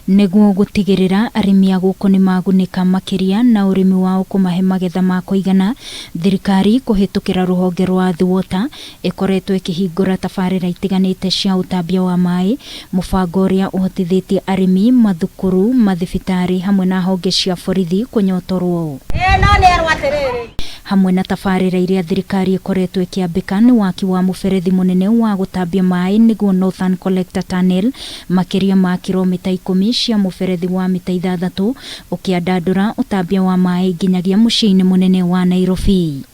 Nĩguo gũtigĩrĩra arĩmi a gũkũ nĩ magunĩka makĩria na ũrĩmi wao kũmahe magetha ma kũigana, thirikari kũhĩtũkĩra rũhonge rwa Athi Water ĩkoretwo ĩkĩhingũra tabarĩra itiganĩte cia ũtambia wa maĩ, mũbango ũrĩa ũhotithĩtie arĩmi, mathukuru, mathibitarĩ hamwe na honge cia borithi kũnyotorwo. Hamwe na tabarĩra iria thirikari ĩkoretwo ĩkĩambĩka nĩ waki wa mũberethi mũnene wa gũtambia maĩ nĩguo Northern Collector Tunnel, makĩria ma kiromita 10 cia mũberethi wa mita 6 ũkĩandandũra ũtambia wa maĩ nginyagia mũciĩ-inĩ mũnene wa Nairobi.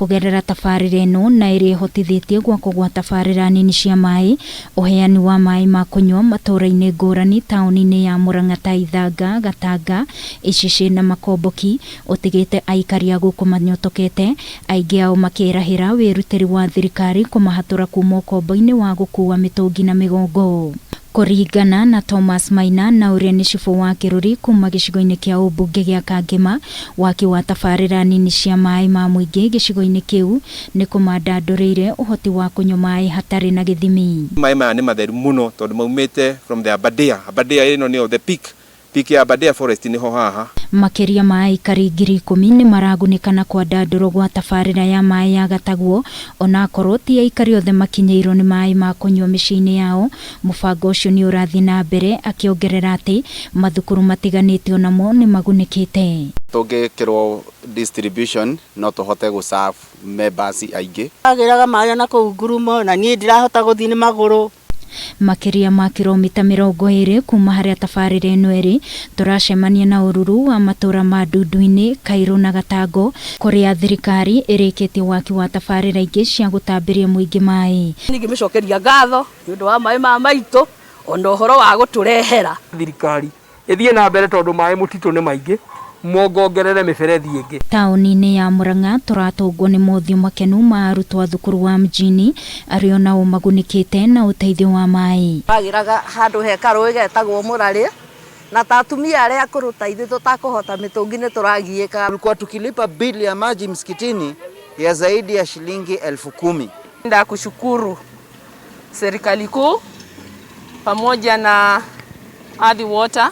Kũgerera tabarĩra ĩno na ĩrĩa ĩhotithĩtie gwakwo gwa tabarĩra nini cia maĩ, ũheani wa maĩ ma kũnyua matũũra-inĩ ngũrani taũni-inĩ ya Murang'a ta Ithanga, Gatanga, Icicĩ na Makomboki ũtigĩte aikari a gũkũ manyotokete, aingĩ ao makĩrahĩra wĩrutĩri wa thirikari kũmahatũra kuma ũkombo-inĩ wa gũkuua mĩtũngi na mĩgongo. Kũringana na Thomas Maina na ũrĩa nĩ cibũ wa Kĩrũri kuma gĩcigo-inĩ kĩa ũmbunge gĩa Kangema, waki wa tabarĩra nini cia maĩ ma mũingĩ gĩcigo-inĩ kĩu nĩ kũmandandũrĩire ũhoti wa kũnyua maĩ hatarĩ na gĩthimi. Maĩ maya nĩ matheru mũno tondũ maumĩte from the Aberdare. Aberdare ĩno nĩyo the peak. Peak ya Aberdare forest nĩho haha. Makĩria ma aikari 10,000 nĩ maragunĩka na kwandandũrwo gwa tabarĩra ya maĩ ya Gataguo, onakorwo ti aikari othe makinyĩirwo nĩ maĩ ma kũnyua mĩciĩ-inĩ yao. Mũbango ũcio nĩ ũrathiĩ na mbere, akĩongerera atĩ mathukuru matiganĩte onamo nĩ magunĩkĩte. Tũngĩkĩrwo distribution no tũhote gũ serve members aingĩ. Agĩraga maĩ ona kũu ngurumo na niĩ ndirahota gũthiĩ nĩ magũrũ. Makĩria ma kiromita 20 kuma harĩa tabarĩra ĩno ĩrĩ, tũracemania na ũruru wa matũũra ma Ndundu-inĩ, Kairũ na Gatango, kũrĩa thirikari ĩrĩkĩtie waki wa tabarĩra ingĩ cia gũtambĩria mũingĩ maĩ. Ningĩmĩcokeria ngatho nĩ ũndũ wa maĩ ma maitũ ona ũhoro wa gũtũrehera. Thirikari ĩthiĩ na mbere tondũ maĩ mũtitũ nĩ maingĩ, mongongerere mĩberethi ĩngĩ. Taũni-inĩ ya Murang'a tũratũngwo nĩ mothiũ makenu ma arutwo a thukuru wa mjini arĩa onao magunĩkĩte na ũteithio wa maĩ. Twagĩraga handũ he karũĩ getagwo Mũrarĩ na ta atumia arĩa akũrũ ta ithuĩ tũtakũhota mĩtũngi nĩ tũragiĩka. Tulikuwa tukilipa bili ya maji msikitini ya zaidi ya shilingi 10,000. Nda kushukuru serikali kuu pamoja na Athi Water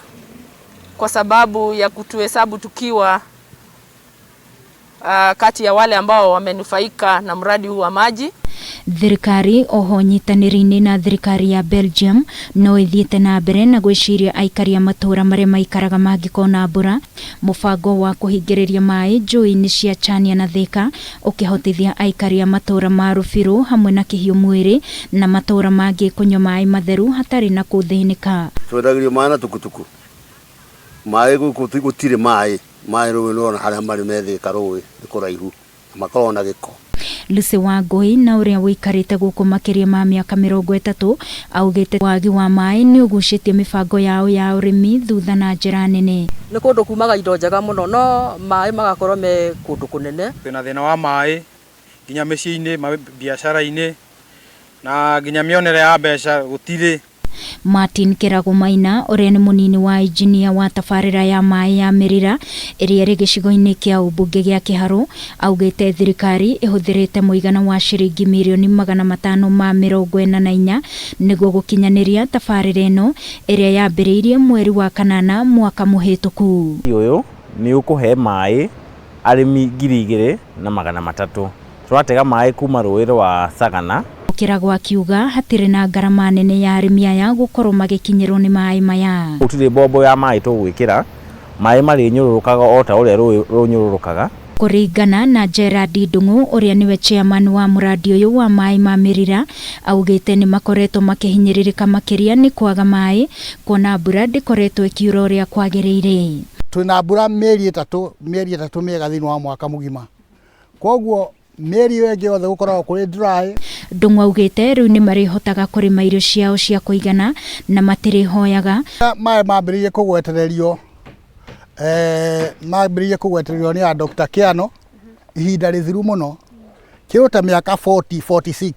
kwa sababu ya kutuhesabu tukiwa kati ya wale ambao wamenufaika na mradi huu wa maji. Thirikari oho nyitanĩri-inĩ na thirikari ya Belgium no ĩthiĩte na mbere na gwĩciria aikari a matũũra marĩa maikaraga mangĩkona mbura, mũbango wa kũhingĩrĩria maĩ njũĩ-inĩ cia Chania na Thika ũkĩhotithia aikari a matũũra ma Rũbirũ hamwe na Kĩhiũ Mwĩrĩ na matũũra mangĩ kũnyua maĩ matheru hatarĩ na kũthĩnĩka. Twendagĩrio maĩ na tukutuku, maĩ gũkũ gũtirĩ maĩ, maĩ rũĩ nĩwona harĩa marĩ me Thika rũĩ nĩ kũraihu makoragwo na gĩko. Lucy Wangui na ũrĩa ũikarĩte gũkũ makĩria ma mĩaka 30 augĩte wagi wa maĩ nĩ ũgucĩtie mĩbango yao ya ũrĩmi thutha na njĩra nene. Nĩ kũndũ kumaga indo njega mũno no maĩ magakorwo me kũndũ kũnene. Twĩna thĩna wa maĩ nginya mĩciĩ-inĩ, biacara-inĩ na nginya mĩonere ya mbeca gũtirĩ. Martin Kĩrago Maina ũrĩa nĩ mũnini wa injinia wa tabarĩra ya maĩ ya Mĩrira ĩrĩa ĩrĩ gĩcigo-inĩ kĩa ũmbunge gĩa Kĩharũ augĩte thirikari ĩhũthĩrĩte mũigana wa ciringi mirioni 544 nĩguo gũkinyanĩria tabarĩra ĩno ĩrĩa yambĩrĩirie mweri wa kanana mwaka mũhĩtũku. Ũyũ nĩ ũkũhe maĩ arĩmi 2,300. Tũratega maĩ kuma rũĩ rwa Sagana. Kĩrago akiuga hatirĩ na ngarama nene ya arĩmi aya gũkorwo magĩkinyĩrwo nĩ maĩ maya. Gũtirĩ mbombo ya maĩ tũgwĩkĩra, maĩ marĩnyũrũrũkaga o ta ũrĩa rũĩ rũnyũrũrũkaga. Kũringana na Gerard Ndung'u ũrĩa nĩwe chairman wa mũradi ũyũ wa maĩ ma Mĩrira augĩte nĩ makoretwo makĩhinyĩrĩrĩka makĩria nĩ kwaga maĩ kuona mbura ndĩkoretwo ĩkiura ũrĩa kwagĩrĩire. Twĩna mbura mĩeri 3 mĩega thĩinĩ wa mwaka mũgima, koguo mĩeri ĩyo ĩngĩ yothe gũkoragwo kũrĩ dry. Ndung'u augĩte rĩu nĩ marĩhotaga kũrĩma irio ciao cia kũigana na matirĩhoyaga. Maĩ mambĩrĩirie kũgwetererio, mambĩrĩirie kũgwetererio nĩ a Dr. Kiano ihinda rĩthiru mũno kĩrũ ta mĩaka 40, 46.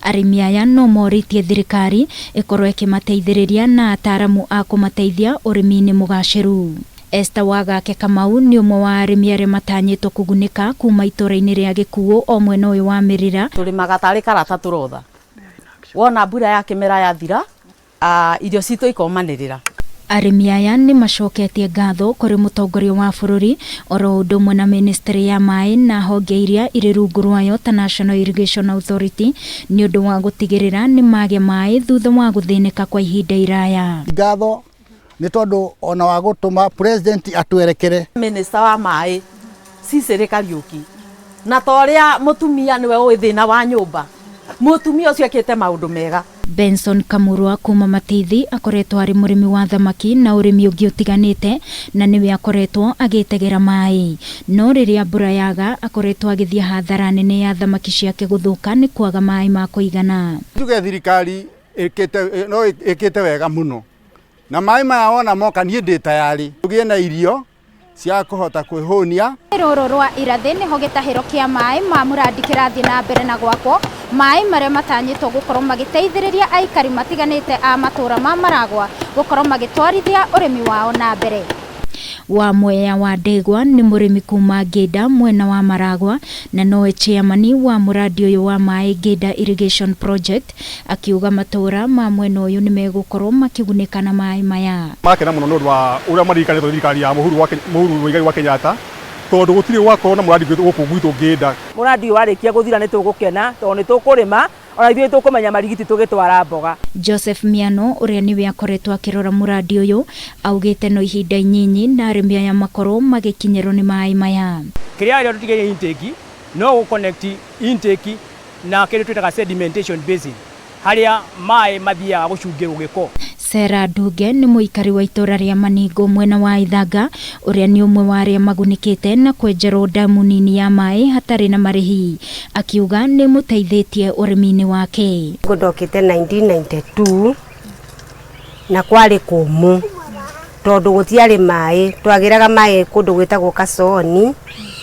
Arĩmi aya no morĩtie thirikari ĩkorwo ĩkĩmateithĩrĩria na ataaramu a kũmateithia ũrĩmi-inĩ mũgacĩru. Esther Wagake Kamau nĩ ũmwe wa arĩmi arĩa matanyĩtwo kũgunĩka kuma itũũra-inĩ rĩa Gĩkuũ o mwena ũyũ wa Mĩrira. Tũrĩmaga tarĩ karata tũrotha, wona mbura ya kĩmera yathira Irio citũ ikomanĩrĩra. Arĩmi aya nĩ macoketie ngatho kũrĩ mũtongoria wa bũrũri oro ũndũ ũmwe na ministry ya maĩ na honge iria irĩ rungu rwayo ta National Irrigation Authority nĩ ũndũ wa gũtigĩrĩra nĩ magĩa maĩ thutha wa gũthĩnĩka kwa ihinda iraya. Ngatho nĩ tondũ ona wa gũtũma president atwerekere. Minister wa maĩ Cicely Kariuki, na ta ũrĩa mũtumia nĩwe ũĩ thĩna wa nyũmba, mũtumia ũcio ekĩte maũndũ mega. Benson Kamurwa kuma Matithi akoretwo arĩ mũrĩmi wa thamaki na ũrĩmi ũngĩ ũtiganĩte na nĩwe akoretwo agĩtegera maĩ, no rĩrĩa mbura yaga akoretwo agĩthiĩ hathara nene ya thamaki ciake gũthũka nĩ kwaga maĩ ma kũigana. Njuge thirikari ĩkĩte no ĩkĩte wega mũno, na maĩ maya wona moka niĩ ndĩ tayarĩ tũgĩe na irio cia kũhota kwĩhũnia. Rũrũ rwa irathĩ nĩho gĩtahĩro kĩa maĩ ma mũrandi kĩrathiĩ na mbere na gwakwo, maĩ marĩa matanyĩtwo gũkorwo magĩteithĩrĩria aikari matiganĩte a matũra ma Maragwa gũkorwo magĩtwarithia ũrĩmi wao na mbere. Wa Mwea wa Ndegwa nĩ mũrĩmi kuma Ngĩnda mwena wa Maragwa na nowe chairman wa mũrandi ũyũ wa maĩ Ngĩnda Irrigation Project, akiuga matũra ma mwena ũyũ nĩ megũkorwo makĩgunĩka na maĩ maya. Makena mũno nĩ ũndũ wa ũrĩa maririkanĩtwo thirikari ya Mũhuru Muigai wa Kenyatta, tondũ gũtirĩ gwakorwo na mũrandi gũkũ gwitũ Ngĩnda. Mũrandi ũyũ warĩkia gũthira nĩ tũgũkena tondũ nĩ tũkũrĩma ona ithuĩ tũkũmenya marigiti tũgĩtwara mboga. Joseph Miano ũrĩa nĩwe akoretwo akĩrora mũrandi ũyũ augĩte no ihinda inyinyi na arĩmi aya makorwo magĩkinyĩrwo nĩ maĩ maya. Kĩrĩa rĩo tũtigĩrĩire intake no gũ connect intake na kĩndũ twĩtaga sedimentation basin harĩa maĩ mathiaga gũcungĩrwo gĩko. Sarah Nduge nĩ mũikari wa itũra rĩa Maningo mwena wa Ithanga ũrĩa nĩ ũmwe wa arĩa magunĩkĩte na kwenjerwo damu nini ya maĩ hatarĩ na marĩhi, akiuga nĩ mũteithĩtie ũrĩmi-inĩ wake. Ndokĩte 1992 na kwarĩ kũmũ tondũ gũtiarĩ maĩ, twagĩraga maĩ kũndũ gwĩtagwo Kasoni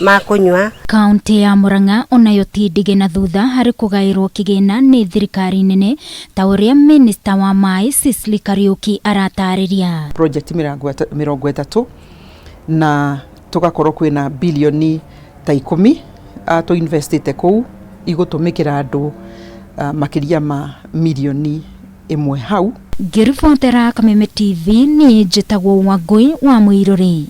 ma kũnyua. Kaunti ya Murang'a onayo ti ndige na thutha harĩ kũgaĩrwo kĩgĩna nĩ thirikari nene ta ũrĩa minista wa maĩ Cicely Kariuki aratarĩria. Project 30 na tũgakorwo kwĩna bilioni ta 10 tũ investĩte kũu igũtũmĩkĩra andũ makĩria ma milioni 1 hau. Ngĩribotera Kameme TV nĩ njĩtagwo Wangũi wa Mũirũrĩ.